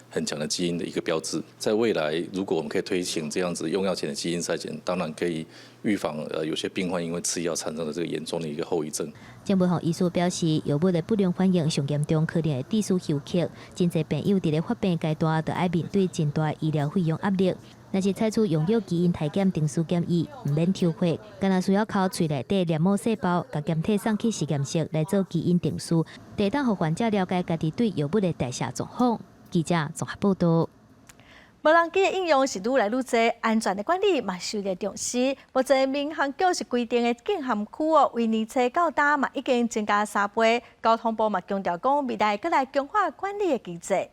很強的基因的一個標誌。在未來，如果我們可以推行這樣子用藥前的基因篩檢，當然可以預防有些病患因為吃藥產生的這個嚴重的一個後遺症。鄭文宏醫師表示，藥物的不良反應上嚴重，可能會致死休克，真濟病友佇咧發病階段，就愛面對真大醫療費用壓力。若是採取用藥基因篩檢定序檢疫，毋免抽血，干焦需要摳喙內底黏膜細胞，共檢體送去實驗室來做基因定序，會當予患者了解家己對藥物的代謝狀況。記者綜合報道。無人機的應用是愈來愈濟，安全的管理嘛受到重視。目前民航局是規定的禁航區哦，為年初到今嘛已經增加3倍。交通部嘛強調講，未來閣來強化管理的機制。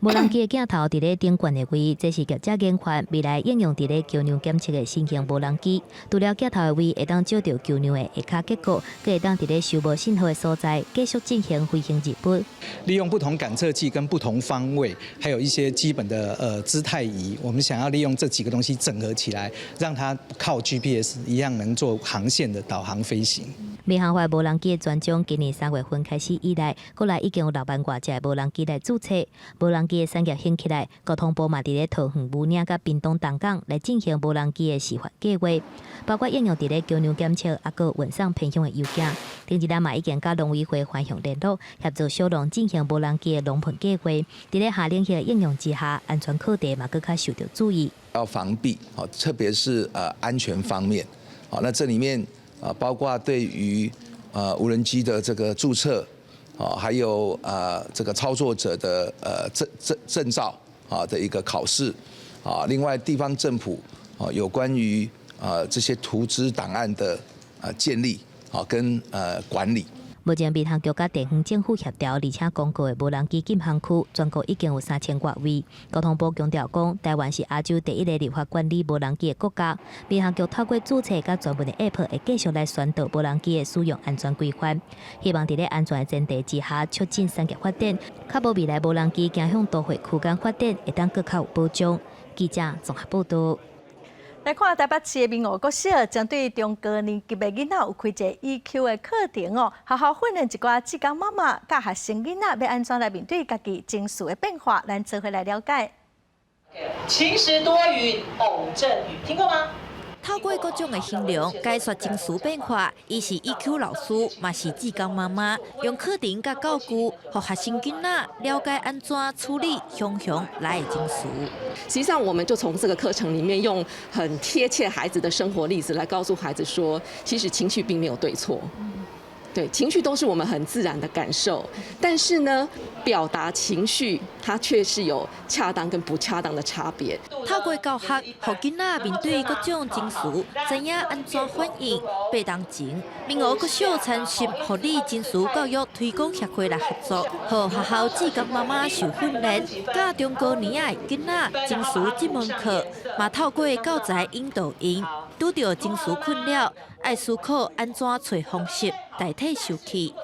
無人機的鏡頭佇咧頂懸的位，這是業者研發未來應用佇咧橋梁檢測的新型無人機。除了鏡頭的位會當照著橋梁的下跤結構，閣會當佇咧收無信號的所在繼續進行飛行任務。利用不同感測器跟不同方位，還有一些基本的姿態儀，我們想要利用這幾個東西整合起來，讓它不靠 GPS 一樣能做航線的導航飛行。民航法無人機的專章，今年3月份開始以來，國內已經有6萬外隻無人機來註冊。無人機的產業興起來，交通部嘛佇咧桃園武嶺佮屏東東港來進行無人機的示範計劃，包括應用佇咧橋梁檢測，抑閣運送偏鄉的郵件。頂一日嘛已經佮農委會環鄉聯絡，協助小農進行無人機的農噴計劃。佇咧夏令營應用之下，安全課題嘛閣較受著注意。要防弊，特別是安全方面，好，那這裡面啊包括對於無人機的這個註冊，啊，還有這個操作者的證照啊的一個考試，啊，另外地方政府啊有關於這些圖資檔案的建立啊跟管理。目前民航局佮地方政府協調，而且公告的無人機禁航區，全國已經有3000外位。交通部強調講，台灣是亞洲第一个立法管理無人機的國家。民航局透過註冊佮專門的 App，會繼續來宣導無人機的使用安全規範，希望佇咧安全的前提之下，促進產業發展，確保未來無人機走向都會區間發展，會當閣較有保障。記者綜合報道。來看台北市的民和國小，針對中高年級的囡仔有開一个 EQ 的課程哦，學校訓練一寡志工媽媽教學生囡仔欲按怎來面對家己情緒的變化，咱做伙來了解。晴時多雲，偶陣雨，聽過嗎？透過各種的形容解說情緒變化，伊是 EQ 老師，嘛是志工媽媽，用課程佮教具，予學生囡仔了解按怎處理熊熊來的情緒。實際上，我們就從這個課程裡面，用很貼切孩子的生活例子來告訴孩子說，其實情緒並沒有對錯。對，情緒都是我們很自然的感受，但是呢，表達情緒，它卻是有恰當跟不恰當的差別。透過教學，予囡仔面對各種情緒，知影按怎反應，爬同前，明湖國小參集護理情緒教育推廣協會來合作，予學校志工媽媽受訓練，教中高年的囡仔情緒這門課，嘛透過教材引導𪜶，拄著情緒困擾，愛思考按怎揣方式代替受氣，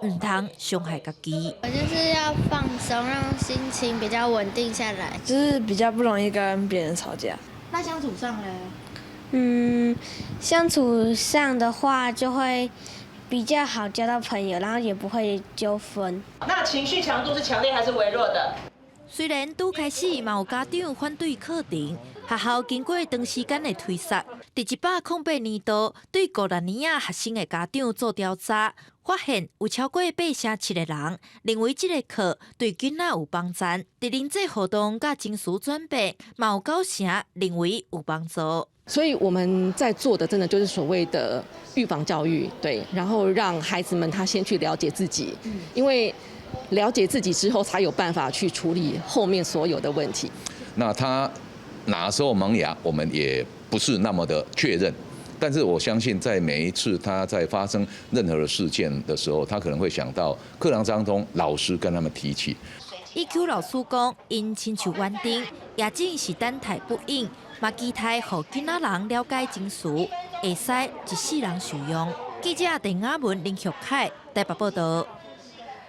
毋通傷害家己。我就是要放鬆，讓心情比較穩定下來，就是比較不容易跟別人吵架。那相處上呢？相處上的話就會比較好交到朋友，然後也不會糾紛。那情緒強度是強烈還是微弱的？雖然拄開始嘛有家長反對課程，學校經過長時間的推捒，佇108年度對56年仔學生的家長做調查，發現有超過8成7的人認為這個課對囡仔有幫助。佇人際互動佮情緒轉變，嘛有9成認為有幫助。所以我們在做的，真的就是所謂的預防教育，對，然後讓孩子們他先去了解自己，因為了解自己之後，才有辦法去處理後面所有的問題。那他哪時候萌芽，我們也不是那麼的確認。但是我相信，在每一次他在發生任何的事件的時候，他可能會想到課堂當中老師跟他們提起。 EQ 老師講，𪜶親像園丁，也正是等待不應，嘛期待予囡仔人了解情緒，會使一世人受用。記者鄧雅文、林玉凱台北報道。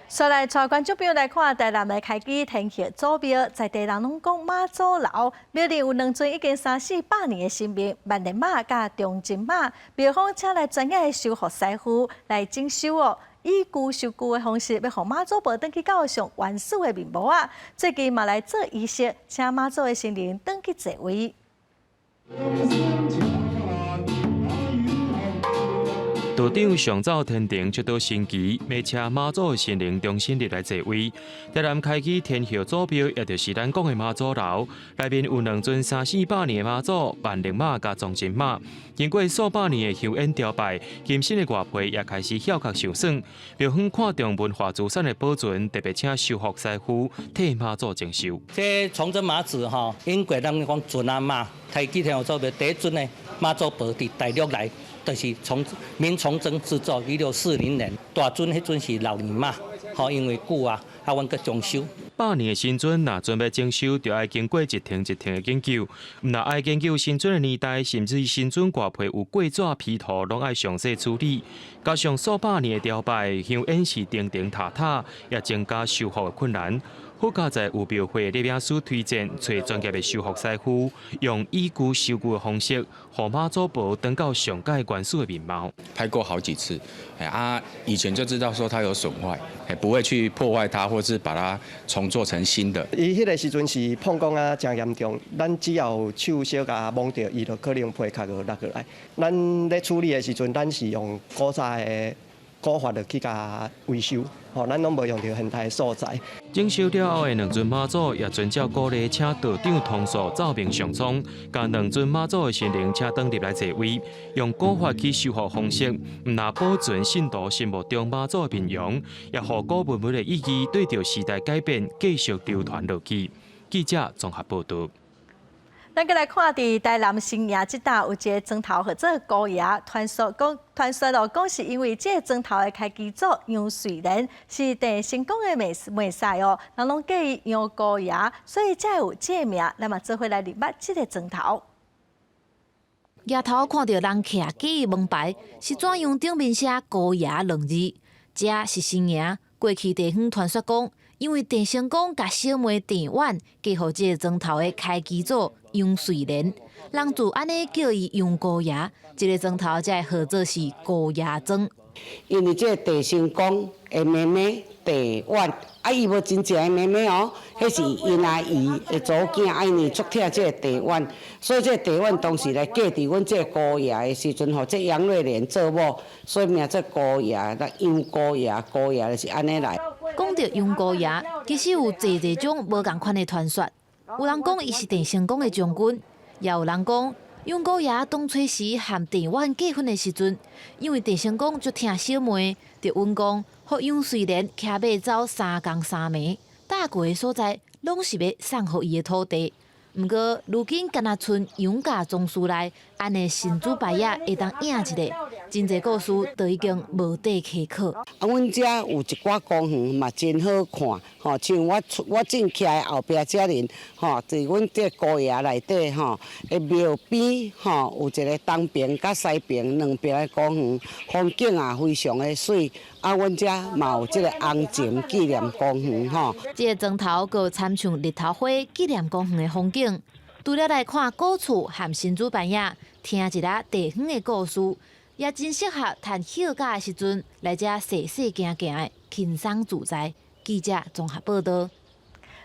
再來帶觀眾朋友來看台南的開基天后祖廟，在地人攏講媽祖樓，廟裡有兩尊已經三四百年的神明，萬年媽佮忠貞媽，廟方請來專業的修復師傅來整修哦，以舊修舊的方式，欲予媽祖婆轉去到上原始的面貌啊！最近嘛來做儀式，請媽祖的神靈轉去座位。道長上走天庭，出到神祇，馬車媽祖的神靈重新入來座位。台南開基天后祖廟，也就是咱講的媽祖樓，內面有兩尊三四百年的媽祖，萬靈媽佮忠貞媽。經過數百年的香煙朝拜，金身的外皮也開始翹殼受損。廟方看重文化資產的保存，特別請修復師傅替媽祖整修。這崇禎媽子吼，英國人講尊阿媽，開基天后祖廟第一尊的媽祖婆佇大陸來。就是從明崇禎製作，1640年，大尊彼陣是老年媽，吼，因為久啊，啊，阮閣裝修。百年的神尊，若準備整修，就愛經過一層一層的研究。毋但愛研究神尊的年代，甚至神尊外皮有過紙皮塗，攏愛詳細處理。加上數百年的朝拜，香煙是重重塔塔，也增加修復的困難。好佳哉有廟會攝影師推薦，揣專業的修復師傅，用以舊修舊的方式，予媽祖婆轉到上蓋原始的面貌。拍過好幾次，哎啊，以前就知道說它有損壞，哎，不會去破壞它，或是把它重做成新的。伊彼個時陣是碰光啊，誠嚴重，咱只要手小共摸著，伊就可能皮殼就落落來。咱咧處理的時陣，咱是用古早的古法去共維修，吼，咱攏無用著現代的素材。整修了後的兩尊媽祖，也遵照古禮，請道長通數奏明上蒼，共兩尊媽祖的神靈請轉入來座位，用古法去修復方式，毋但保存信徒心目中媽祖的面容，也予古文物的意義對著時代改變繼續流傳落去。記者綜合報道。咱閣來看，佇台南新營這搭有一个莊頭號做姑爺，傳說講，傳說囉講是因為這個莊頭的開基祖楊瑞蓮是鄭成功的妹婿哦，人攏叫伊楊姑爺，所以才會有這个名。咱嘛做伙來認捌這個莊頭。額頭看著人徛機的門牌，是怎樣頂面寫姑爺兩字？這是新營過去地方傳說講，因為鄭成功共小妹鄭婉嫁予這個莊頭的開基祖楊瑞蓮，人就按呢叫伊楊姑爺，這个莊頭才會號做是姑爺莊。因為這個鄭成功的妹妹鄭婉，啊，伊無真正的妹妹哦，彼是𪜶阿姨的查某囝，啊，因為足疼這个鄭婉，所以這个鄭婉當時來嫁佇阮這个姑爺的時陣，予這楊瑞蓮做某，所以名做姑爺，那楊姑爺，姑爺就是按呢來。講著楊姑爺，其實有濟濟種無仝款的傳說。有人講伊是鄭成功的將軍，也有人講楊姑爺當初時和鄭婉結婚的時陣，因為鄭成功足疼小妹，就允講，予楊瑞蓮騎馬走三工三暝，踏過的所在，攏是欲送予伊的土地。毋過，如今敢若賰楊家宗祠內，按呢神主牌仔會當應一下，真濟故事都已經無地可考。啊，阮遮有一寡公園嘛，真好看，吼，像我我正徛的後壁遮爾，吼，佇阮這姑爺內底吼，的廟邊吼，有一個東爿佮西爿兩邊的公園，風景也非常的媠。啊，阮遮嘛有這個紅塵紀念公園吼。這个莊頭閣參像日頭花紀念公園的風景。除了來看古厝和神主牌仔，聽一下地方的故事，也真適合趁休假的時陣來遮踅踅行行的輕鬆自在。記者綜合報道。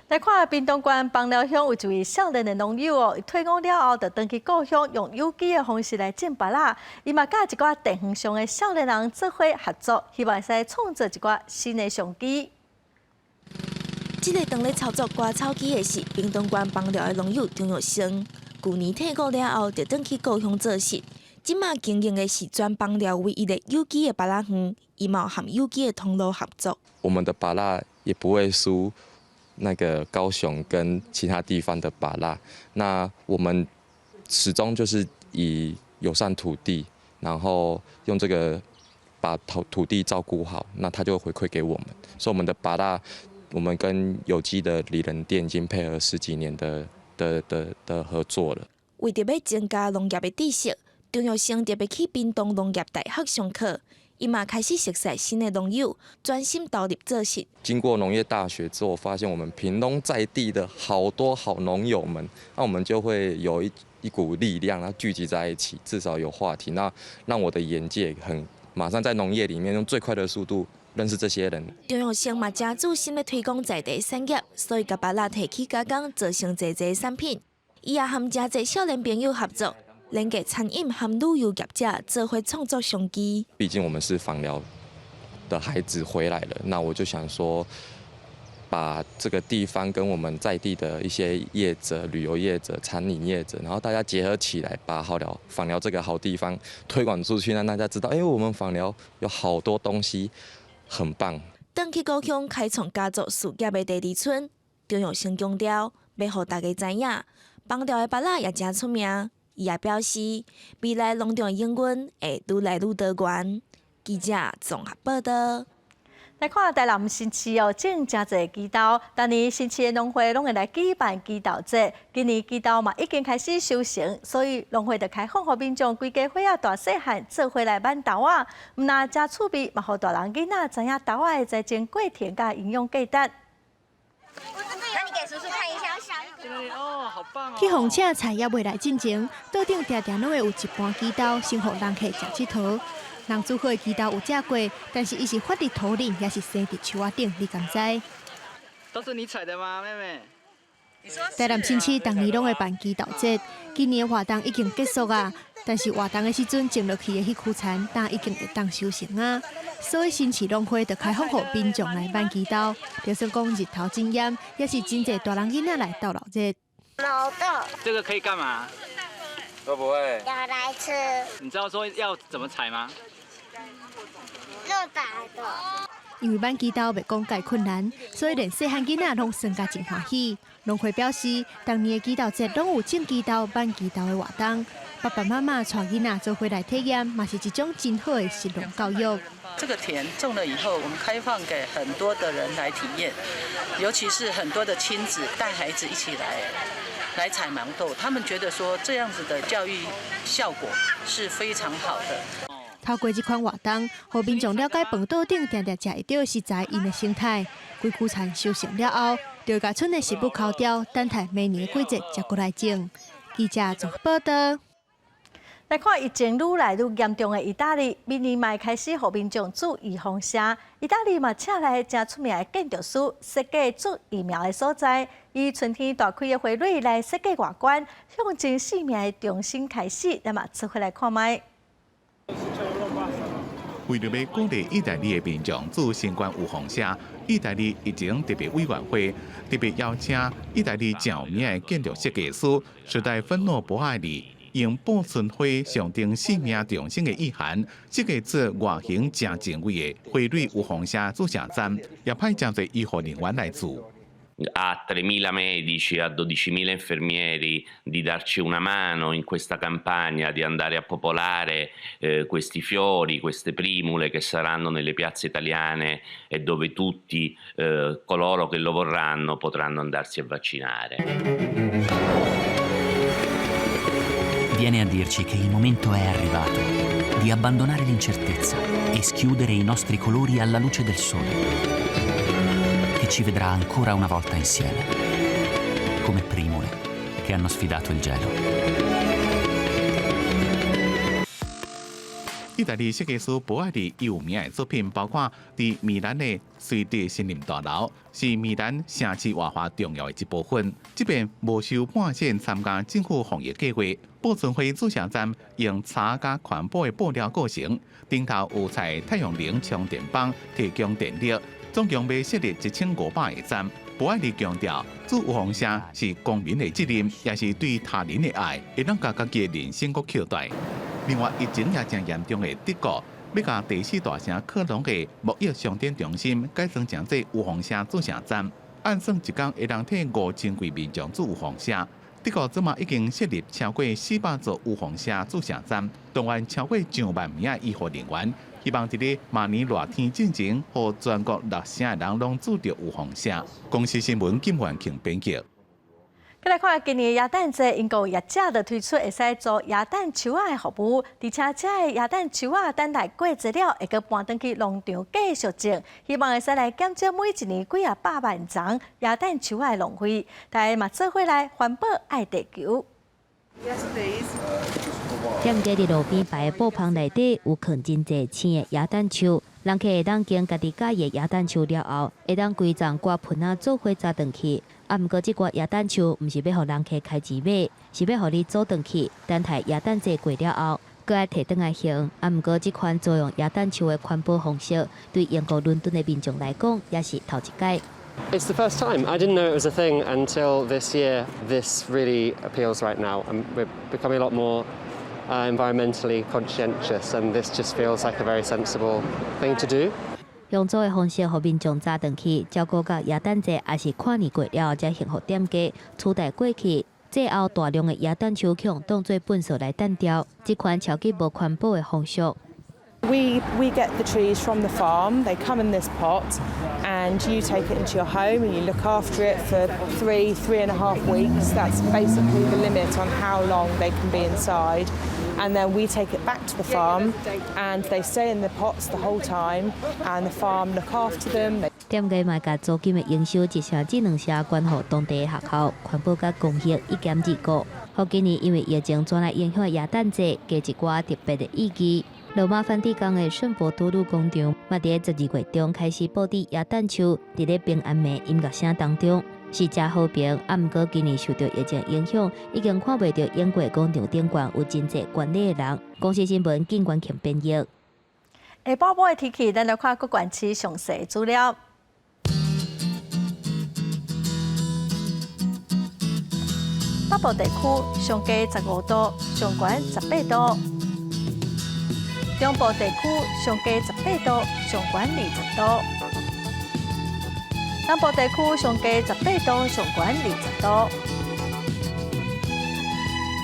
來看屏東縣枋寮鄉有一位少年的農友哦，退伍了後就轉去故鄉，用有機的方式來種芭樂。伊嘛佮一寡地方上的少年人做伙合作，希望會使創造一寡新的商機。這个當咧操作割草機的是屏東縣枋寮的農友張玉生。舊年退伍了後，就轉去故鄉做事。這馬經營的是全枋寮唯一的有機的芭樂園，伊嘛有和有機的通路合作。我們的芭樂也不會輸那個高雄跟其他地方的芭樂。那我們始終就是以友善土地，然後用這個把土地照顧好，那他就會回饋給我們。所以我們的芭樂，我們跟有機的里仁店已經配合十幾年的合作了。為著欲增加農業的知識，張玉生特別去屏東農業大學上課，伊嘛開始熟識新的農友，專心投入做事。經過農業大學之後，發現我們屏東在地的好多好農友們，那我們就會有一股力量，然後聚集在一起，至少有話題，那讓我的眼界很馬上在農業裡面用最快的速度認識這些人。張玉生嘛誠注心咧推廣在地產業，所以共芭樂提去加工，做成濟濟產品。伊也和誠濟少年朋友合作，連結餐飲和旅遊業者做伙創造商機。畢竟我們是枋寮的孩子回來了，那我就想說，把這個地方跟我們在地的一些業者、旅遊業者、餐飲業者，然後大家結合起來，把好寮枋寮這個好地方推廣出去，讓大家知道，哎，我們枋寮有好多東西，很棒。轉去故鄉開創家族事業的第二春，張玉生強調，欲予大家知影，枋寮的芭樂也誠出名。伊也表示，未來農場的營運會愈來愈多元。記者綜合報道。來看台南新市哦，種誠濟枝豆，逐年新市的農會攏會來舉辦枝豆節。今年枝豆嘛已經開始收成，所以農會就開放予民眾規家伙仔大細漢做伙來挽豆仔。毋但誠趣味，嘛予大人囡仔知影豆仔的栽種過程佮營養價值。那你給叔叔看一下。哦，好棒哦！去予請菜猶未來進前，桌頂定定攏會有一盤枝豆，先予人客食𨑨迌。人煮好的枝豆有食過，但是伊是發佇土裡，抑是生佇樹仔頂，你敢知？都是你採的嗎，妹妹？台南新市逐年攏會辦枝豆節，今年的活動已經結束啊，但是活動的時陣種落去的彼區田，今已經會當收成啊。所以新市農會就開放予民眾來挽枝豆，就算講日頭真炎，也是真濟大人囡仔來鬥鬧熱。老豆，這個可以幹嘛？都不會。要來吃。你知道說要怎麼採嗎？用打的。因為挽枝豆袂講蓋困難，所以連細漢囡仔攏耍甲真歡喜。農會表示，逐年的枝豆節攏有種枝豆、挽枝豆的活動，爸爸媽媽帶囡仔做伙來體驗，嘛是一種真好的食農教育。這個田種了以後，我們開放給很多的人來體驗，尤其是很多的親子帶孩子一起來採芒豆，他們覺得說這樣子的教育效果是非常好的。透過這款活動，予民眾了解飯桌頂定定食會著的食材𪜶的生態。規區田收成了後，就共賰的食物剾掉，等待明年的季節才閣來種。記者綜合報道。來看疫情愈來愈嚴重的義大利，明年嘛開始予民眾注預防射。義大利嘛請來誠出名的建築師設計注疫苗的所在，以春天大開的花蕊來設計外觀，向前生命的重新開始。咱嘛做伙來看覓。為著欲鼓勵義大利的民眾注新冠預防射，義大利疫情特別委員會特別邀請義大利著名的建築設計師史黛芬諾博艾里，用報春花象徵生命重生的意涵，設計出外形誠前衛的花蕊預防射注射站，也派誠濟醫護人員來注。 A 3.000 medici, a 12.000 infermieri di darci una mano in questa campagna, di andare a popolare questi fiori, queste primule che saranno nelle piazze italiane e dove tutti coloro che lo vorranno potranno andarsi a vaccinare. Viene a dirci che il momento è arrivato di abbandonare l'incertezza e schiudere i nostri colori alla luce del sole, che ci vedrà ancora una volta insieme, come primule che hanno sfidato il gelo. 意大利設計師博愛利有名的作品包括佇米蘭的瑞德森林大樓，是米蘭城市活化重要的一部分。這遍無收半仙參加政府防疫計劃，報春花注射站用柴佮環保的布料構成，頂頭有採太陽能充電板提供電力，總共欲設立1500個站。博愛利強調，注預防射是公民的責任，也是對他人的愛，會當共家己的人生閣抾大。另外，疫情也誠嚴重的德國，欲共第四大城科隆的貿易商店中心改裝成做預防射注射站，按算一工會當替5000幾民眾注預防射。德國這馬已經設立超過400座預防射注射站，動員超過上萬名的醫護人員，希望佇咧明年熱天進前，予全國六成的人攏注著預防射。公視新聞金元慶編輯。閣來看今年耶誕節，英國業者就推出會使租耶誕樹仔的服務，而且這个耶誕樹仔等待過節了，會閣搬轉去農場繼續種，希望會使來減少每一年幾仔百萬叢耶誕樹仔的浪費。大家嘛做伙來環保愛地球。店家佇路邊擺的布棚內底有囥真濟青的耶誕樹，人客會當揀家己佮意的耶誕樹了後，會當規叢掛盆仔做伙紮轉去。啊，毋過這掛耶誕樹毋是欲予人客開錢買，是欲予你租轉去，等待耶誕節過了後，閣愛提轉來還。啊，毋過這款租用耶誕樹的環保方式，對英國倫敦的民眾來講，也是頭一擺。 It's the first time. I didn't know it was a thing until this year. This really appeals right now. And we're becoming a lot more environmentally conscientious, and this just feels like a very sensible thing to do. 用租的方式，予民眾紮轉去，照顧到耶誕節，抑是跨年過了後，才還予店家取代過去。最後大量的耶誕樹去予當做糞埽來擲掉，這款超級無環保的方式。 We get the trees from the farm. They come in this pot, and you take it into your home and you look after it for 3, 3.5 weeks. That's basically the limit on how long they can be inside. And then we take it back to the farm, and they stay in the pots the whole time, and the farm look after them. 店家嘛共租金的營收一成至兩成捐予當地的學校，環保佮公益一兼二顧。予今年因為疫情轉來影響的耶誕節，加一寡特別的意義。羅馬梵蒂岡的聖伯多祿廣場，嘛佇12月中開始佈置耶誕樹，佇咧平安暝音樂聲當中，是誠和平。啊，毋過今年受著疫情影響，已經看袂著英國廣場頂懸有真濟觀禮的人。公視新聞景元慶編譯。下晡晡的天氣，咱來看各縣市詳細資料。北部地區上低15度，上懸18度；中部地區上低18度，上懸20度；南部地區上低18度，上懸20度；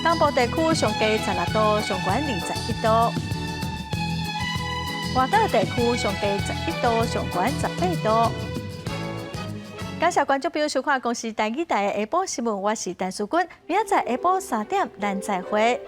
東部地區上低16度，上懸21度；外島地區上低11度，上懸18度。感謝觀眾朋友收看公視台語台的下晡新聞，我是陳淑君，明仔載下晡3點，咱再會。